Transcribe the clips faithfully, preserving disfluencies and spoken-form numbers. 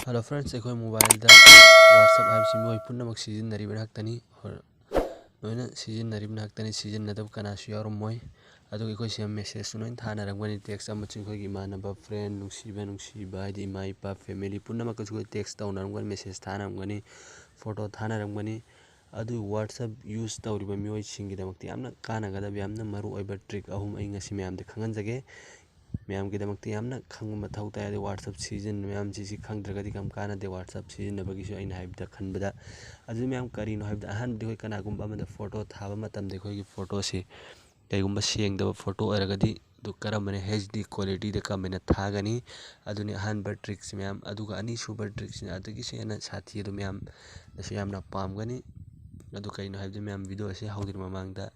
Hello friends, ꯑꯩꯈꯣꯏ ꯃꯣꯕꯥꯏꯜꯗ WhatsApp ꯍꯥꯏꯕꯁꯤ ꯃꯤꯑꯣꯏ ꯄꯨꯝꯅꯃꯛ ꯁꯤꯖꯤꯟꯅꯔꯤꯕ ꯉꯥꯛꯇꯅꯤ꯫ ꯍꯣꯏ, ꯂꯣꯏꯅ ꯁꯤꯖꯤꯟꯅꯔꯤꯕ ꯉꯥꯛꯇꯅꯤ, ꯁꯤꯖꯤꯟꯅꯗꯕ ꯀꯅꯥꯁꯨ ꯌꯥꯎꯔꯝꯃꯣꯏ꯫ ꯑꯗꯨꯒ ꯑꯩꯈꯣꯏ ꯁꯤꯗ message ꯁꯨ ꯂꯣꯏꯅ ꯊꯥꯅꯔꯝꯒꯅꯤ, text ꯑꯃꯁꯨꯡ ꯑꯩꯈꯣꯏꯒꯤ ꯏꯃꯥꯟꯅꯕ, friend, ꯅꯨꯡꯁꯤꯕ, ꯅꯨꯡꯁꯤꯕ ꯍꯥꯏꯗꯤ ꯏꯃꯥ ꯏꯄꯥ, family ꯄꯨꯝꯅꯃꯛꯀꯁꯨ ꯑꯩꯈꯣꯏ text ꯇꯧꯅꯔꯝꯒꯅꯤ, message ꯊꯥꯅꯔꯝꯒꯅꯤ, photo ꯊꯥꯅꯔꯝꯒꯅꯤ꯫ ꯑꯗꯨ WhatsApp use ꯇꯧꯔꯤꯕ ꯃꯤꯑꯣꯏꯁꯤꯡꯒꯤꯗꯃꯛꯇ ꯌꯥꯝꯅ ꯀꯥꯟꯅꯒꯗꯕ, ꯌꯥꯝꯅ ꯃꯔꯨ ꯑꯣꯏꯕ trick ꯑꯍꯨꯝ ꯑꯩ ꯉꯁꯤ ꯃꯌꯥꯝꯗ ꯈꯪꯍꯟꯖꯒꯦ꯫ ꯃꯌꯥꯝꯒꯤꯗꯃꯛꯇ ꯌꯥꯝꯅ ꯈꯪꯕ ꯃꯊꯧ ꯇꯥꯏ꯫ ꯑꯗꯨ WhatsApp ꯁꯤꯖꯤꯟꯅꯕ ꯃꯌꯥꯝꯁꯤ ꯁꯤ ꯈꯪꯗ꯭ꯔꯒꯗꯤ ꯀꯩꯝ ꯀꯥꯟꯅꯗꯦ WhatsApp ꯁꯤꯖꯤꯟꯅꯕꯒꯤꯁꯨ ꯑꯩꯅ ꯍꯥꯏꯕꯗ ꯈꯟꯕꯗ꯫ ꯑꯗꯨ ꯃꯌꯥꯝ ꯀꯔꯤꯅꯣ ꯍꯥꯏꯕꯗ, ꯑꯍꯥꯟꯕꯗꯤ ꯑꯩꯈꯣꯏ ꯀꯅꯥꯒꯨꯝꯕ ꯑꯃꯗ photo ꯊꯥꯕ ꯃꯇꯝꯗ ꯑꯩꯈꯣꯏꯒꯤ photo ꯁꯤ ꯀꯩꯒꯨꯝꯕ ꯁꯦꯡꯗꯕ photo ꯑꯣꯏꯔꯒꯗꯤ ꯑꯗꯨ ꯀꯔꯝꯕꯅ HD quality ꯗ ꯀꯔꯝꯕꯅ ꯊꯥꯒꯅꯤ? ꯑꯗꯨꯅꯤ ꯑꯍꯥꯟꯕ trick ꯁꯤ ꯃꯌꯥꯝ꯫ ꯑꯗꯨꯒ ꯑꯅꯤꯁꯨꯕ trick ꯁꯤꯅ ꯑꯗꯨꯒꯤꯁꯨ ꯍꯦꯟꯅ ꯁꯥꯊꯤ, ꯑꯗꯨ ꯃꯌꯥꯝꯅꯁꯨ ꯌꯥꯝꯅ ꯄꯥꯝꯒꯅꯤ꯫ ꯑꯗꯨ ꯀꯩꯅꯣ ꯍꯥꯏꯕꯗꯤ ꯃꯌꯥꯝ video ꯑꯁꯤ ꯍꯧꯗ꯭ꯔꯤꯉꯩ ꯃꯃꯥꯡꯗ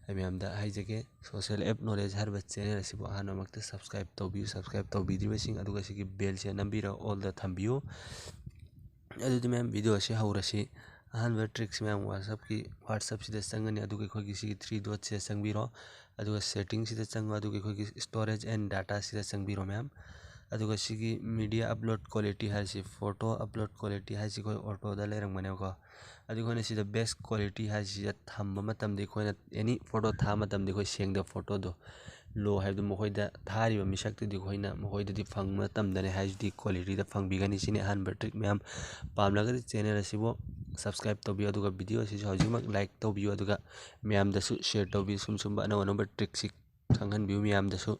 ꯑꯩ ꯃꯌꯥꯝꯗ ꯍꯥꯏꯖꯒꯦ, Social App Knowledge ꯍꯥꯏꯔꯤꯕ channel ꯑꯁꯤꯕꯨ ꯑꯍꯥꯟꯕꯃꯛꯇ subscribe ꯇꯧꯕꯤꯌꯨ꯫ Subscribe ꯇꯧꯕꯤꯗ꯭ꯔꯤꯕꯁꯤꯡ ꯑꯗꯨꯒ ꯁꯤꯒꯤ bell ꯁꯦ ꯅꯝꯕꯤꯔꯒ all ꯗ ꯊꯝꯕꯤꯌꯨ꯫ ꯑꯗꯨꯗꯤ ꯃꯌꯥꯝ video ꯑꯁꯤ ꯍꯧꯔꯁꯤ꯫ ꯑꯍꯥꯟꯕ trick ꯁꯤ ꯃꯌꯥꯝ WhatsApp ꯀꯤ, WhatsApp ꯁꯤꯗ ꯆꯪꯒꯅꯤ, ꯑꯗꯨꯒ ꯑꯩꯈꯣꯏꯒꯤ ꯁꯤꯒꯤ three dot ꯁꯤꯗ ꯆꯪꯕꯤꯔꯣ, ꯑꯗꯨꯒ setting ꯁꯤꯗ ꯆꯪꯉꯣ, ꯑꯗꯨꯒ ꯑꯩꯈꯣꯏꯒꯤ storage and data ꯁꯤꯗ ꯆꯪꯕꯤꯔꯣ ꯃꯌꯥꯝ꯫ ꯑꯗꯨꯒ ꯁꯤꯒꯤ media upload quality ꯍꯥꯏꯔꯤꯁꯤ, photo upload quality ꯍꯥꯏꯔꯤꯁꯤ ꯑꯩꯈꯣꯏ auto ꯗ ꯂꯩꯔꯝꯒꯅꯦꯕꯀꯣ꯫ ꯑꯗꯨ ꯑꯩꯈꯣꯏꯅ ꯁꯤꯗ best quality ꯍꯥꯏꯁꯤꯗ ꯊꯝꯕ ꯃꯇꯝꯗ, ꯑꯩꯈꯣꯏꯅ any photo ꯊꯥꯕ ꯃꯇꯝꯗ ꯑꯩꯈꯣꯏ ꯁꯦꯡꯗꯕ photo ꯗꯣ, low ꯍꯥꯏꯕꯗꯨ ꯃꯈꯣꯏꯗ ꯊꯥꯔꯤꯕ ꯃꯤꯁꯛꯇꯨꯗꯤ ꯑꯩꯈꯣꯏꯅ ꯃꯈꯣꯏꯗꯗꯤ ꯐꯪꯕ ꯃꯇꯝꯗꯅꯦ HD quality ꯗ ꯐꯪꯕꯤꯒꯅꯤ꯫ ꯁꯤꯅꯤ ꯑꯍꯥꯟꯕ trick꯫ ꯃꯌꯥꯝ ꯄꯥꯝꯂꯒꯗꯤ channel ꯑꯁꯤꯕꯨ subscribe ꯇꯧꯕꯤꯌꯨ, ꯑꯗꯨꯒ video ꯑꯁꯤꯁꯨ ꯍꯧꯖꯤꯛꯃꯛ like ꯇꯧꯕꯤꯌꯨ, ꯑꯗꯨꯒ ꯃꯌꯥꯝꯗꯁꯨ share ꯇꯧꯕꯤꯌꯨ꯫ ꯁꯨꯝ ꯁꯨꯝꯕ ꯑꯅꯧ ꯑꯅꯧꯕ trick ꯁꯤ ꯈꯪꯍꯟꯕꯤꯌꯨ ꯃꯌꯥꯝꯗꯁꯨ꯫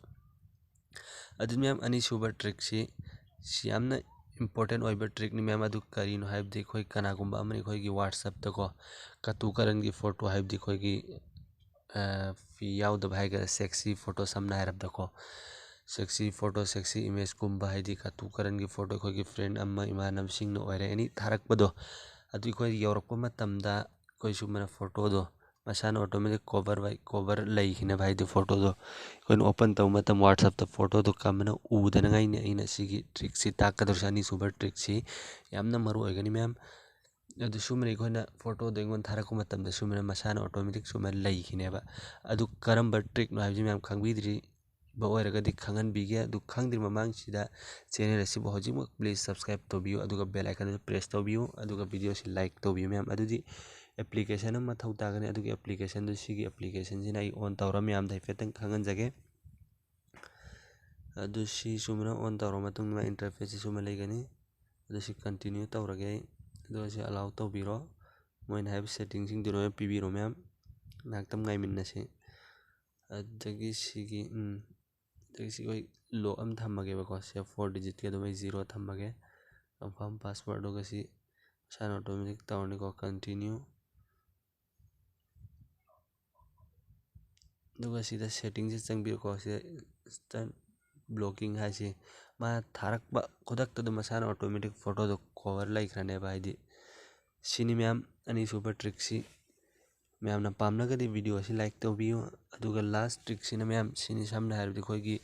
ꯑꯗꯨ ꯃꯌꯥꯝ, ꯑꯅꯤꯁꯨꯕ trick ꯁꯤ, ꯁꯤ ꯌꯥꯝꯅ important ꯑꯣꯏꯕ trick ꯅꯤ ꯃꯌꯥꯝ꯫ ꯑꯗꯨ ꯀꯔꯤꯅꯣ ꯍꯥꯏꯕꯗꯤ, ꯑꯩꯈꯣꯏ ꯀꯅꯥꯒꯨꯝꯕ ꯑꯃꯅ ꯑꯩꯈꯣꯏꯒꯤ WhatsApp ꯇꯀꯣ, ꯀꯇꯨ ꯀꯔꯟꯒꯤ photo ꯍꯥꯏꯕꯗꯤ ꯑꯩꯈꯣꯏꯒꯤ, ꯑ, ꯐꯤ ꯌꯥꯎꯗꯕ ꯍꯥꯏꯒꯦꯔꯥ, sexy photo ꯁꯝꯅ ꯍꯥꯏꯔꯕꯗꯀꯣ, sexy photo, sexy image ꯀꯨꯝꯕ, ꯍꯥꯏꯗꯤ ꯀꯇꯨ ꯀꯔꯟꯒꯤ photo ꯑꯩꯈꯣꯏꯒꯤ friend ꯑꯃ, ꯏꯃꯥꯟꯅꯕꯁꯤꯡꯅ ꯑꯣꯏꯔꯦ, any ꯊꯥꯔꯛꯄꯗꯣ, ꯑꯗꯨ ꯑꯩꯈꯣꯏ ꯌꯧꯔꯛꯄ ꯃꯇꯝꯗ ꯑꯩꯈꯣꯏ ꯁꯨꯃꯥꯏꯅ photo ꯗꯣ ꯃꯁꯥꯅ automatic cover by cover ꯂꯩꯈꯤꯅꯦꯕ꯫ ꯍꯥꯏꯗꯤ photo ꯗꯣ ꯑꯩꯈꯣꯏꯅ open ꯇꯧꯕ ꯃꯇꯝ WhatsApp ꯇ photo ꯗꯣ ꯀꯃꯥꯏꯅ ꯎꯗꯅꯉꯥꯏꯅꯤ ꯑꯩꯅ ꯁꯤꯒꯤ trick ꯁꯤ ꯇꯥꯛꯀꯗꯧꯔꯤꯁꯦ꯫ ꯑꯅꯤꯁꯨꯕ trick ꯁꯤ ꯌꯥꯝꯅ ꯃꯔꯨ ꯑꯣꯏꯒꯅꯤ ꯃꯌꯥꯝ꯫ ꯑꯗꯨ ꯁꯨꯃꯥꯏꯅ ꯑꯩꯈꯣꯏꯅ photo ꯗꯣ ꯑꯩꯉꯣꯟꯗ ꯊꯥꯔꯛꯄ ꯃꯇꯝꯗ ꯁꯨꯃꯥꯏꯅ ꯃꯁꯥꯅ automatic ꯁꯨꯃꯥꯏꯅ ꯂꯩꯈꯤꯅꯦꯕ꯫ ꯑꯗꯨ ꯀꯔꯝꯕ trick ꯅꯣ ꯍꯥꯏꯕꯁꯤ ꯃꯌꯥꯝ ꯈꯪꯕꯤꯗ꯭ꯔꯤ ꯑꯣꯏꯔꯒꯗꯤ ꯈꯪꯍꯟꯕꯤꯒꯦ꯫ ꯑꯗꯨ ꯈꯪꯗ꯭ꯔꯤ ꯃꯃꯥꯡꯁꯤꯗ channel ꯑꯁꯤꯕꯨ ꯍꯧꯖꯤꯛꯃꯛ please subscribe ꯇꯧꯕꯤꯌꯨ, ꯑꯗꯨꯒ bell icon ꯑꯗꯨ press ꯇꯧꯕꯤꯌꯨ, ꯑꯗꯨꯒ video ꯑꯁꯤ like ꯇꯧꯕꯤꯌꯨ ꯃꯌꯥꯝ꯫ ꯑꯗꯨꯗꯤ application ꯑꯃ ꯃꯊꯧ ꯇꯥꯒꯅꯤ꯫ ꯑꯗꯨꯒꯤ application ꯗꯨ, ꯁꯤꯒꯤ application ꯁꯤꯅ ꯑꯩ on ꯇꯧꯔ ꯃꯌꯥꯝꯗ ꯍꯥꯏꯐꯦꯠꯇꯪ ꯈꯪꯍꯟꯖꯒꯦ꯫ ꯑꯗꯨ ꯁꯤ ꯁꯨꯃꯥꯏꯅ on ꯇꯧꯔ ꯃꯇꯨꯡꯗ interface ꯁꯤ ꯁꯨꯃꯥꯏꯅ ꯂꯩꯒꯅꯤ꯫ ꯑꯗꯨ ꯁꯤ continue ꯇꯧꯔꯒꯦ ꯑꯩ꯫ ꯑꯗꯨꯒ ꯁꯤ allow ꯇꯧꯕꯤꯔꯣ꯫ ꯃꯣꯏꯅ ꯍꯥꯏꯕ setting ꯁꯤꯡꯗꯨ ꯂꯣꯏꯅ ꯄꯤꯕꯤꯔꯣ ꯃꯌꯥꯝ꯫ ꯉꯥꯏꯍꯥꯛꯇꯪ ꯉꯥꯏꯃꯤꯟꯅꯁꯤ꯫ ꯑꯗꯒꯤ ꯁꯤꯒꯤ, ꯎꯝ, ꯑꯗꯒꯤ ꯁꯤ ꯑꯩꯈꯣꯏ lock ꯑꯃ ꯊꯝꯃꯒꯦꯕꯀꯣ꯫ ꯁꯦ four digit ꯀꯤ ꯑꯗꯨꯝ ꯑꯩ zero ꯊꯝꯃꯒꯦ꯫ Confirm password, ꯑꯗꯨꯒ ꯁꯤ ꯃꯁꯥꯅ automatic ꯇꯧꯔꯅꯤꯀꯣ꯫ Continue꯫ ꯑꯗꯨꯒ ꯁꯤꯗ setting ꯁꯦ ꯆꯪꯕꯤꯌꯨꯀꯣ꯫ ꯁꯤꯗ instant blocking ꯍꯥꯏꯁꯤ, ꯃꯥ ꯊꯥꯔꯛꯄ ꯈꯨꯗꯛꯇ ꯑꯗꯨꯝ ꯃꯁꯥꯅ automatic photo ꯗꯣ cover ꯂꯩꯈ꯭ꯔꯅꯦꯕ꯫ ꯍꯥꯏꯗꯤ ꯁꯤꯅꯤ ꯃꯌꯥꯝ, ꯑꯅꯤꯁꯨꯕ trick ꯁꯤ꯫ ꯃꯌꯥꯝꯅ ꯄꯥꯝꯂꯒꯗꯤ video ꯑꯁꯤ like ꯇꯧꯕꯤꯌꯨ꯫ ꯑꯗꯨꯒ last trick ꯁꯤꯅ ꯃꯌꯥꯝ, ꯁꯤꯅꯤ ꯁꯝꯅ ꯍꯥꯏꯔꯕꯗ ꯑꯩꯈꯣꯏꯒꯤ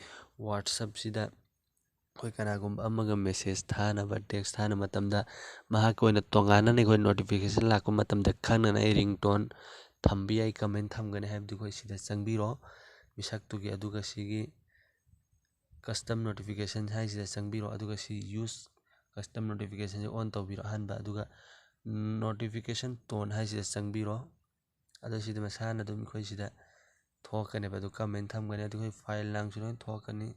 WhatsApp ꯁꯤꯗ ꯑꯩꯈꯣꯏ ꯀꯅꯥꯒꯨꯝꯕ ꯑꯃꯒ message ꯊꯥꯅꯕ, text ꯊꯥꯅꯕ ꯃꯇꯝꯗ ꯃꯍꯥꯛꯀꯤ ꯑꯣꯏꯅ ꯇꯣꯉꯥꯟꯅ ꯑꯩꯈꯣꯏ notification ꯂꯥꯛꯄ ꯃꯇꯝꯗ ꯈꯪꯅꯅ ꯑꯩ ringtone ꯊꯝꯕ ꯌꯥꯏ, comment ꯊꯝꯒꯅꯤ ꯍꯥꯏꯕꯗꯨ ꯑꯩꯈꯣꯏ ꯁꯤꯗ ꯆꯪꯕꯤꯔꯣ, ꯃꯤꯁꯛꯇꯨꯒꯤ꯫ ꯑꯗꯨꯒ ꯁꯤꯒꯤ custom notification ꯍꯥꯏꯁꯤꯗ ꯆꯪꯕꯤꯔꯣ꯫ ꯑꯗꯨꯒ ꯁꯤ use custom notification say on ꯇꯧꯕꯤꯔꯣ ꯑꯍꯥꯟꯕ꯫ ꯑꯗꯨꯒ notification tone ꯍꯥꯏꯁꯤꯗ ꯆꯪꯕꯤꯔꯣ꯫ ꯑꯗꯨ ꯁꯤꯗ ꯃꯁꯥꯅ ꯑꯗꯨꯝ ꯑꯩꯈꯣꯏ ꯁꯤꯗ ꯊꯣꯛꯀꯅꯦꯕ꯫ ꯑꯗꯨ comment ꯊꯝꯒꯅꯤ꯫ ꯑꯗꯨ ꯑꯩꯈꯣꯏ file ꯂꯥꯡꯁꯨ ꯂꯣꯏ ꯊꯣꯛꯀꯅꯤ꯫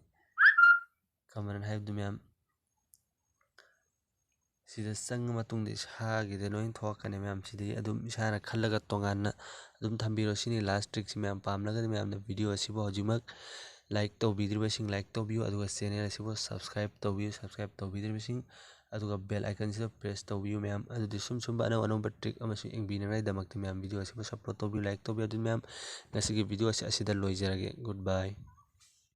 Comment ꯍꯥꯏꯕꯗꯨ ꯃꯌꯥꯝ ꯁꯤꯗ ꯆꯪꯉ ꯃꯇꯨꯡꯗ ꯏꯁꯥꯒꯤꯗ ꯂꯣꯏ ꯊꯣꯛꯂꯛꯀꯅꯤ ꯃꯌꯥꯝ꯫ ꯁꯤꯗꯤ ꯑꯗꯨꯝ ꯏꯁꯥꯅ ꯈꯜꯂꯒ ꯇꯣꯉꯥꯟꯅ ꯑꯗꯨꯝ ꯊꯝꯕꯤꯔꯣ꯫ ꯁꯤꯅꯤ last trick ꯁꯤ꯫ ꯃꯌꯥꯝ ꯄꯥꯝꯂꯒꯗꯤ ꯃꯌꯥꯝꯅ video ꯑꯁꯤꯕꯨ ꯍꯧꯖꯤꯛꯃꯛ like ꯇꯧꯕꯤꯗ꯭ꯔꯤꯕꯁꯤꯡ like ꯇꯧꯕꯤꯌꯨ, ꯑꯗꯨꯒ channel ꯑꯁꯤꯕꯨ subscribe ꯇꯧꯕꯤꯌꯨ, subscribe ꯇꯧꯕꯤꯗ꯭ꯔꯤꯕꯁꯤꯡ, ꯑꯗꯨꯒ bell icon ꯁꯤꯗ press ꯇꯧꯕꯤꯌꯨ ꯃꯌꯥꯝ꯫ ꯑꯗꯨꯗꯤ ꯁꯨꯝ ꯁꯨꯝꯕ ꯑꯅꯧ ꯑꯅꯧꯕ trick ꯑꯃꯁꯨ ꯌꯦꯡꯕꯤꯅꯉꯥꯏꯗꯃꯛꯇ ꯃꯌꯥꯝ video ꯑꯁꯤꯕꯨ support ꯇꯧꯕꯤꯌꯨ, like ꯇꯧꯕꯤꯌꯨ꯫ ꯑꯗꯨꯗꯤ ꯃꯌꯥꯝ, ꯉꯁꯤꯒꯤ video ꯑꯁꯤ ꯑꯁꯤꯗ ꯂꯣꯏꯖꯔꯒꯦ꯫ Goodbye꯫